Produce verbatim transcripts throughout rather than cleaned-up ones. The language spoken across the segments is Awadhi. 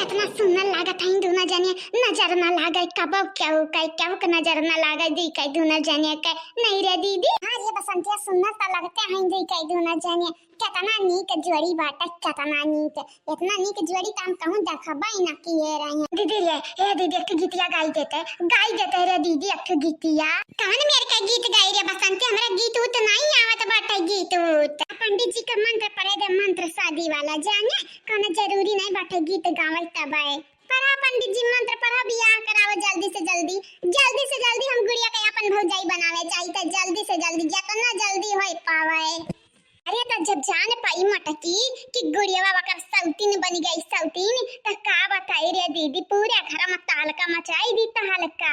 इतना सुंदर लागत है दुनो जने, नजर ना लागे कबो केहू के, केहू के नजर ना लागे दी के दुनो जने के। नहीं रे दीदी। हाँ रे बसंतिया, सुंदर तो लगते हैं दी के दुनो जने। कितना नीक जोड़ी बाटे, कितना नीक। इतना नीक जोड़ी तो हम कहूँ देखबे ही ना किए रहे हैं। दीदी रे, ए दीदी, एक ठो गीतिया गाई देते, गाई देते रे दीदी, एक ठो गीतिया। कौन मेर के गीत गाई रे बसंती, हमरा गीत उत नहीं आवत बाटे, गीत उत। पंडित जी का मंत्र पढ़े दे, मंत्र शादी वाला, जाने, कोनो जरूरी नहीं बाटे गीत गावे तबे। पढ़ा पंडित जी, मंत्र पढ़ा, बियाह करावे जल्दी से जल्दी, जल्दी से जल्दी हम गुड़िया के अपन भौजाई बनावे चाहिए, जल्दी से जल्दी, जितना जल्दी होई पावे। अरे, त जब जान पाई मटकी कि गुड़िया बाबा का सौतीन बन गई सौतीन, त का बताई रे दीदी, पूरा घर में तहलका मचाई दी, तहलका।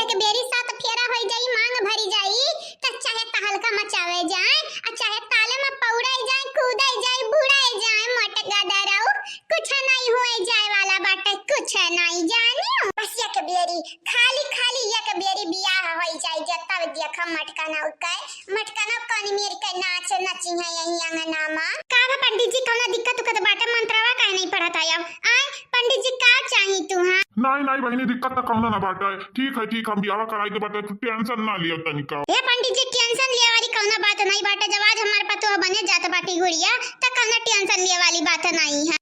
एक बेरी सात फेरा होई जाई, मांग भरी जाई, त चाहे तहलका मचावे जाए, आ चाहे ताले में पौड़ाई जाए, कूदाई जाए, बुड़ाई जाए, मोट गदरऊ, कुछ नहीं होए जाए वाला बाटे, कुछ नहीं जानियो। बस एक बेरी, खाली खाली एक बेरी बियाह होई जाए, जब तब देखम मटका ना उकाए। मटकनवा कौन मेर के नाच नची है यही अंगना मा। का बा पंडित जी, कौनो दिक्कत उक्कत बाटे? मंत्रवा काहे नहीं पढ़त आयो? आय, पंडित जी का चाही तू, हाँ? नहीं, नहीं बहिनी, दिक्कत तो कौनो ना बाटे। ठीक है, ठीक, हम बियाह कराई दे बाटे, तू tension ना लियो तनिका। ए पंडित जी, tension लिया वाली कौनो बात नहीं बाटे। जब आज हमार पतोह बने जात बाटी गुड़िया, त कौनो tension लिया वाली बात नहीं है।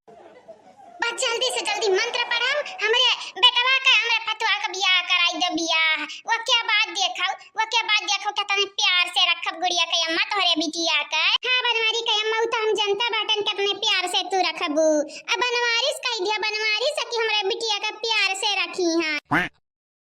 बस जल्दी से जल्दी मंत्र पढ़ाओ, हमरे बेटवा का, हमरे पतवा का बियाह कराई दो, बियाह। ओके बाद देखो, ओके बाद देखो कितने प्यार से रखब गुड़िया के अम्मा तोहरे बिटिया के। हाँ बनवारी के अम्मा, उ तो हम जनता बाटन कितने प्यार से तू रखबू। अब बनवारिस कह दिया, बनवारिस कि हमरे बिटिया का प्यार से रखी हैं।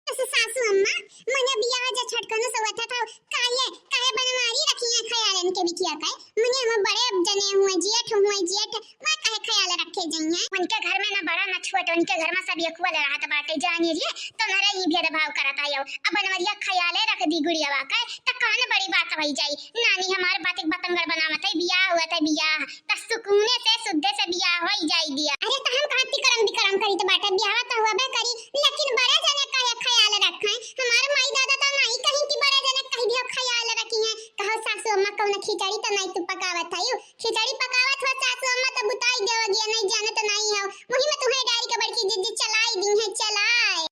बस सासू अम्मा, मने बियाह जे छटकनो से हुआ था, काहे, काहे बनवारी रखी है ख्यालन के बिटिया का? मने हम बड़े जने हुए, जेठ हुए, जेठ, वह काहे ख्याल रखे जइहे? उनके घर में ना बड़ा ना छोट, उनके घर में सब एक वाला रहत बाटे, जानी रे, तुम्हारे ही भेदभाव करत आयो। अब बनवरिया ख्याले रख दी गुड़ियावा का, त कौन बड़ी बात होई जाई? नानी हमार बातिक बतंगड़ बनावत है, बियाह हुआ था बियाह, त सुकूने से सुद्धे से बियाह होई जाई दिया। अरे त हम कहाँ तिकड़म बिकड़म करी त बाटे, बियाह त हुआ बे करी, लेकिन बड़े जने काहे ख्याल रखे? हमार माई दादा त नहीं कहीं कि बड़े जने कह दियो ख्याल रखी है। कहो सासू अम्मा कौन खिचड़ी त नहीं तू पकावत है? खिचड़ी पकावत हो सासू अम्मा त बुताई देवगिया नहीं जानत नहीं हो। वही में तुम्हें डारी के बड़की दीदी चलाई दी है, चलाए।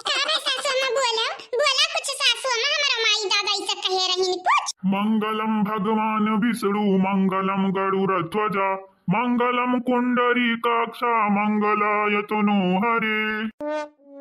का बे सासू अम्मा बोलो, बोला कुछ सासू अम्मा, हमारा माई दादा इसे कहे रही कुछ। मंगलम भगवान विष्णु मंगलम गरुड़ ध्वजा मंगलम पुंडरीकाक्षा मंगलाय तनो हरे।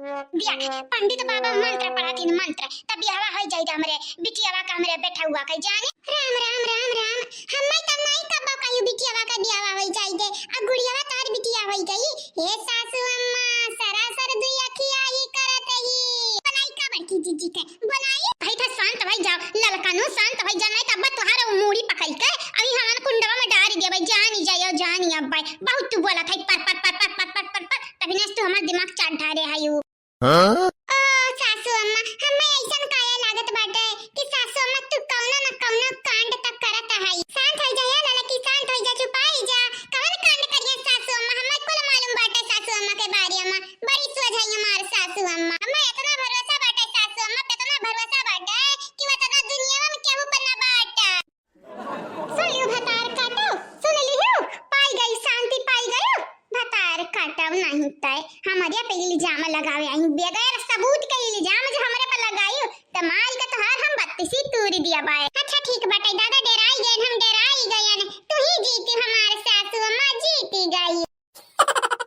देख, पंडित बाबा मंत्र पढ़ातीन, मंत्र, तब बियाहवा होई जाई हमरे बिटियावा का, हमरे बेटहुआ का, जाने। राम, राम, राम, राम। हम्मे त नाई कब्बो कहियो बिटियावा का बियाहवा होई जाई दे, आ गुड़ियावा तोहर बिटिया होई गई। हे सासू अम्मा, सरासर दुई अखिया ही करत ही। बोलाई का बड़की जीजी के, बोलाई। भाई था शांत भाई जाओ, ललकनो शांत भाई जा, नहीं तब तोहार मूड़ी पकड़ के अभी हमार कुंडवा में डारी देबे, जानी जायो, जानी अब भाई। बहुत तू बोलत है पर, पर, पर। तभी ने तू हमार दिमाग चाट ढारे है यू। हाँ? ओ, सासू अम्मा, हम्मे अइसन काहे लागत बाटे कि सासू अम्मा तू कौनो न कौनो कांड त करत हई। शांत होइ जा, या ललकी, शांत होइ जा, चुपाई जा। कवन कांड करिया सासू अम्मा? हम्मे कुल मालूम बाटे सासू अम्मा के बारे में। बड़ी सोझ है हमार सासू अम्मा। हम्मे इतना भरोसा बाटे सासू अम्मा पे, इतना भरोसा बाटे कि वो इतना दुनिया में केहू पर ना बाटे। सुन लियो भतार काटो, सुन लियो, पाई गई शांति, पाई गयो। भतार काटो नहीं तय, हमरिया पे इल्जाम लगावे आई, बगैर सबूत के इल्जाम जो हमरे पे लगाई, त मार के तोहार हम बत्तीसी तूर दिया बाय। अच्छा ठीक बाटे दादा, डेराई गए हम, डेराई गए, तू ही जीती हमार सासू अम्मा, जीती गई।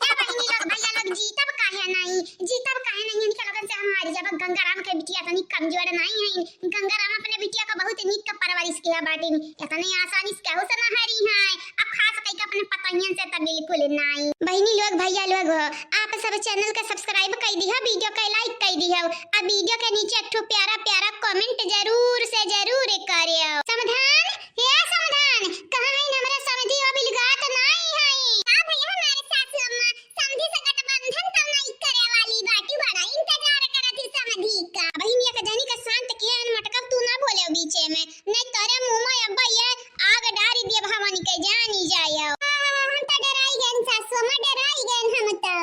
क्या बहिनी लोग, भैया लोग, जीतब काहे नहीं, जीतब काहे नहीं? इनके लोगन से हम हारी जाब। गंगाराम के बिटिया तनी कमजोर नहीं है। गंगाराम अपने बिटिया का बहुत नीक का परवरिश किया बाटिन, इतने आसानी से केहू से ना हारी है। अब खास करके अपने पतोहियन से तो बिल्कुल नहीं। बहिनी लोग, भैया लोग हो, आप सब channel का subscribe कर दिहो, video का like कर दिहो, अब video के नीचे एक ठो प्यारा प्यारा comment जरूर से जरूर करियो। समाधान, हे समाधान, कहाँ है हमरा समधी? अभी गात नहीं है। का भैया हमारे सासू अम्मा, समधी से गठबंधन तो नहीं करे वाली बाटी, बड़ा इंतजार करत ही समधी का। अबही मियाँ का जानी का शांत किया है, मटकब तू ना बोले बीचे में, नहीं तोरे मुँह में अब्बा ये आग डारी दिए भवानी के, जानी जायो। हाँ, हाँ, हाँ, हम तो डराई गए सासू अम्मा, डराई गए हम तो।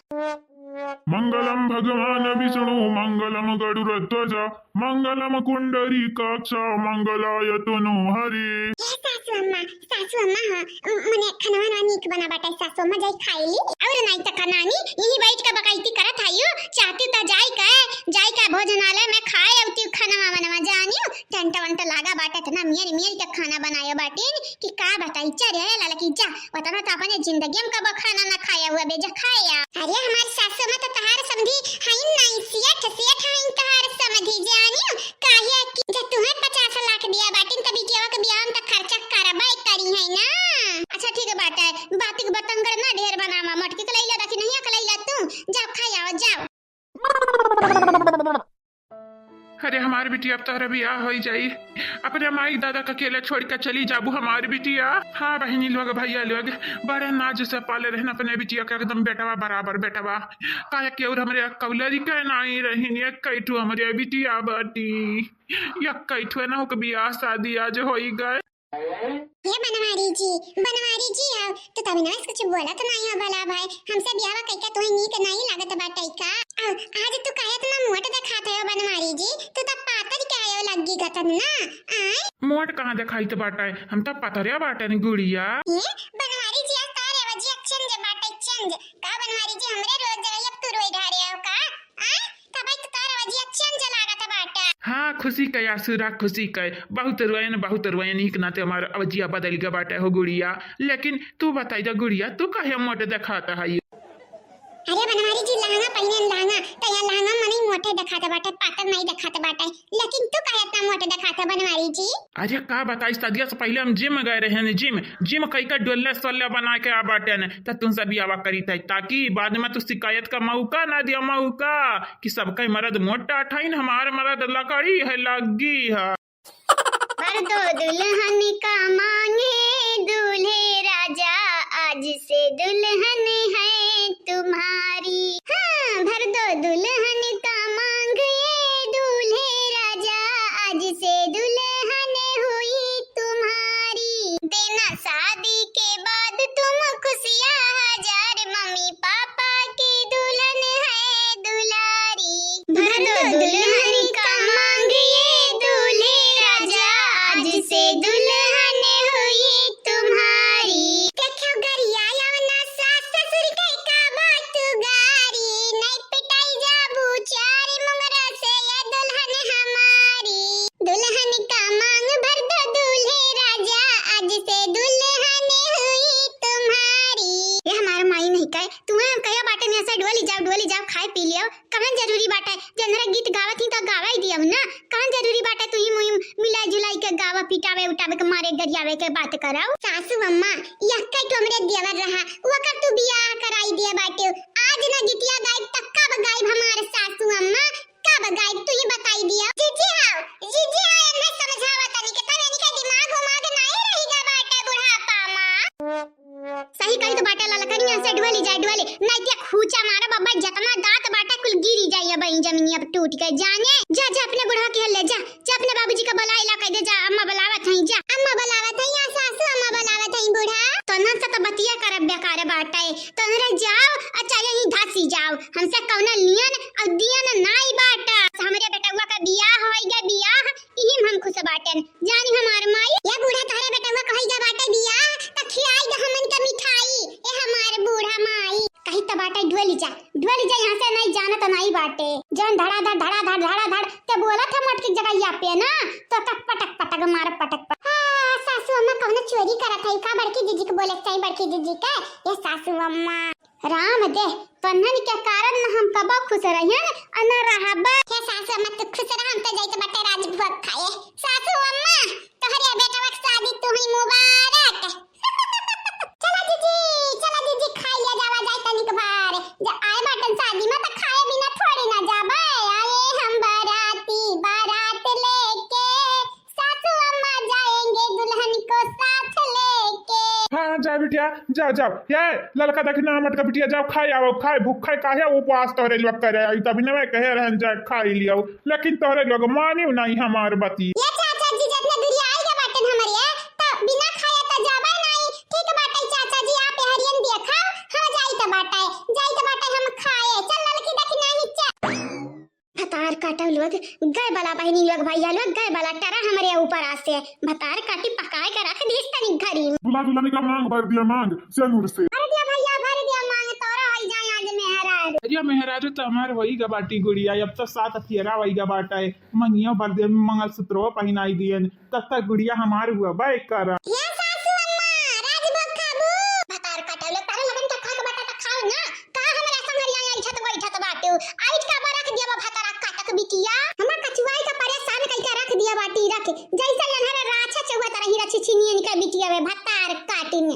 मंगलम भगवान विष्णु मंगलम गरुड़ ध्वजा मंगलम पुंडरीकाक्षा मंगलाय तनो हरे। हे सासू अम्मा, सासू अम्मा, हाँ, म-, मने खनवा नवा ठीक बना बाटे सासू अम्मा, जाई खाई ली। और नाई त का नानी, यही बैठ के बकैती करत हइयो, चाहती त जाई का, जाई का भोजनालय में खाए अउती खानवा वनवा जानियो, टेंट वेंट लागा बाटे, इतना मियर मियर के खाना बनायो बाटिन कि का बताई। चल रे ललकी जा, वतना त अपने जिंदगी में कबो खाना ना खाया हुआ बे, जा खाया। अरे हमार सासू अम्मा त तहार समधी हईन नाई, सेठ, सेठ हईन तहार समधी जानियो, काहे कि जब तुहें पचास लाख दिया बाटिन त बिटियावा के बियाह में त खर्चा करबे करी है ना। अच्छा ठीक बाटे, बाती के बतंगड़ ना ढेर बनावा, मोटकी के लैला रखी नहीं, अकलैला तू, जाओ खाई आओ, जाओ। अरे हमार बिटिया, अब तोहरा बियाह होई जाई, अपने माई दादा का अकेले छोड़ के चली जाबू हमार बिटिया। हाँ बहिनी लोग, भैया लोग, बड़े नाज से पाले रहन अपने बिटिया के, एकदम बेटवा बराबर बेटवा। काहे कि और हमरे कौलरी के नाई रहिन, एक कैठू हमरे बिटिया बाटी, एक कैठू ना होके बियाह शादी आज होई गए। हे बनवारी जी, बनवारी जी आओ, तू तब ना कुछ बोलत नाई हो भला भाई, हमसे बियाह कइके तुहे नीक नाई लागत बाटे का? आ, आज तू काहे इतना मोट देखात हो बनवारी जी, तू त पातर के आयो लग्गी गतन ना, आय? मोट कहाँ देखाइत बाटे, हम त पतरे बाटे न गुड़िया। ए, बनवारी जी आज तारे वजिया चेंज बाटे चेंज, का बनवारी जी हमरे रोज जगह अब तू रोई ढारे हो का? आय? तबे तो तोर अवजिया चेंज लागत बाटे। हाँ, खुशी के आंसू रा, खुशी के। बहुत रोयन, बहुत रोयन, एक नाते हमार अवजिया बदल गया बाटे हो गुड़िया। लेकिन तू बताई जा गुड़िया, तू काहे मोटे देखात है? अरे बनवारी जी, लहंगा पहिने लहंगा, त यहाँ लहंगा मनई मोटे देखात बाटे, पातर नहीं देखात बाटे। लेकिन तू काहे इतना मोटे देखात है बनवारी जी? अरे का बताई, सदिया से पहले हम जिम गए रहे न, जिम, जिम कई का डोले सोले बना के आ बाटे न, त तुमसे बियाह करी थे, ताकि बाद में तू शिकायत का मौका ना दिया, मौका कि सबका मर्द मोटा ठाइन, हमार मर्द लकड़ी है, लग्गी है। भर दो दुल्हन का मांगे दूल्हे राजा, आज से दुल्हन है तुम्हारी। हाँ, भर दो दुल्हन का मांग ये दूल्हे राजा, आज से दुल्हन हुई तुम्हारी। देना शादी के बाद तुम खुशियाँ हजार, मम्मी पापा की दुल्हन है दुलारी। भर दो दुल्हन का मांग ये दूल्हे राजा, आज से दुल्हन हुई तुम्हारी। देखो गरिया आवना सास ससुर के का बात गारी, नहीं पिटाई जाबू चार मुंगरा से ये दुल्हन हमारी। दुल्हन का मांग भर दो दूल्हे राजा, आज से दुल्हन हुई तुम्हारी। ये हमार माई नहीं कहे, तुम्हें हम कहिया बाटे नहीं से डोली जाओ, डोली जाओ, खाए पी लियो। कवन जरूरी बाटे, जनरा गीत गावत ही तो गावा ही दियो ना। कवन जरूरी बाटे तू ही मुहिम मिलाई जुलाई के गावा, पिटावे उटावे के मारे गरियावे के बात करौ। सासू अम्मा, यक्का तो हमरे देवर रहा, वकर तू बियाह कराई दिया बाटे। आज ना गीतिया गाइब त कब गाइब हमार सासू अम्मा, कब गाइब तू ही बताई दिया। जीजी हाव, जीजी हाव, एन्हे समझावा तनी के तब इनके दिमाग उमाग नहीं रही गा बाटे बुढ़ापा मा। सही कही तो बाटे ललकनिया से डुअली जाए डुअली, नहीं ते खूचा मारा बाबा, जतना दांत बाटे कुल गिरी जाए अब ई जमीनिया पे टूट के जाने। जा, जा अपने बुढ़वा के ले जा, जा अपने बाबूजी का बुलाई ला कह दे, जा अम्मा बुलावत हई, जा। अम्मा बुलावत हई या सासू अम्मा बुलावत हई बूढ़ा। तो नन से तो बतिया करब बेकार बाटे, तो नरे जाओ, अच्छा यहीं धसी जाओ, हमसे कौनो लियन और दियन नाई बाटा। हमरे बेटवा का बियाह होई गे बियाह, इही में हम खुश बाटेन। जानी हमार माई। या बूढ़ा तोहरे बेटवा कहई जा बाटे बियाह, त खियाई द हमन के मिठाई। ए हमार बूढ़ा माई। कही त बाटे डुअली जा, डुअली जा यहाँ से, नहीं जानत नहीं बाटे। जौन धड़ाधड़, धड़ाधड़, धड़ाधड़, ते बोलत है मोटकी जगहिया पे ना, तो तक पटक पटक मार पटक पटक। हाँ, सासू अम्मा कौनो चोरी करत है का बड़की जीजी के बोले के चाही, बड़की जीजी के, ये सासू अम्मा। राम दे, तोहन के कारण न हम कबो खुश रहियन, अ न रहबा। हे सासू अम्मा, तू खुश रह, हम तो जाइत बाटे राजभोग खाए। सासू अम्मा, तोहरे बेटवा के शादी तू ही मुबारक। चला जीजी, चला जीजी, खाई लिया जावा जाए तनिक भार। जा आए बाटन शादी में तो खाए बिना थोड़ी ना जाबे। आए हम बाराती, बारात लेके, सासू अम्मा जाएंगे दुल्हन को साथ लेके। हाँ, हाँ, जा बिटिया, जा, जा। ये ललका देखी ना, मोटका बिटिया, जाओ, खाए आओ, खाए, भूख खाए, काहे उपवास तोहरे लोग करे आई, तभी ना मैं कहे रहन, जा, खाई लियो, लेकिन तोहरे लोग मानियो नहीं हमार बती। ये चाचा जी, जितना दूरी आई गए बाटन हमारे, तो बिना खाए तो जाबे नहीं। ठीक बाटे चाचा जी, आप हरियन दिया खाओ, हम जाई तो बाटे, जाई तो बाटे हम खाए। चल ललकी देखी नहीं, चल। भतार कटौ लोग, गए बाला बहिनी लोग, भइया लोग, गए बाला टरा हमरे ऊपर आसे। भतार काटी पकाए के रख दीस तनी घरी में। दुल्हा दुल्हन का मांग भर दिया मांग सेनुर से। भर दिया भइया, भर दिया मांग, तोरा होई जाए आज मेहरारू। अरे मेहरारू तो हमार होई गा बाटी गुड़िया, अब तो सात हथियारा होई गा बाटा है। मंगिया भर दिया, मंगलसूत्रो पहिनाई दियन, तब तक गुड़िया हमार हुआ बा एक करा। हे सासू अम्मा, राजभोग खाबू? भतार काटल, तारे लगन के खाए के बाटा त खाओ ना। का हमरा संगरिया ऐठत बैठत बाटू? ऐठ का बरख दिया बा भतारा काटक बिटिया। हमरा कचुआई का परेशान कइके रख दिया बाटी रख। जैसे लन्हरा राछा चौहत रही रछी छिनियन के बिटिया में भतार काटिन।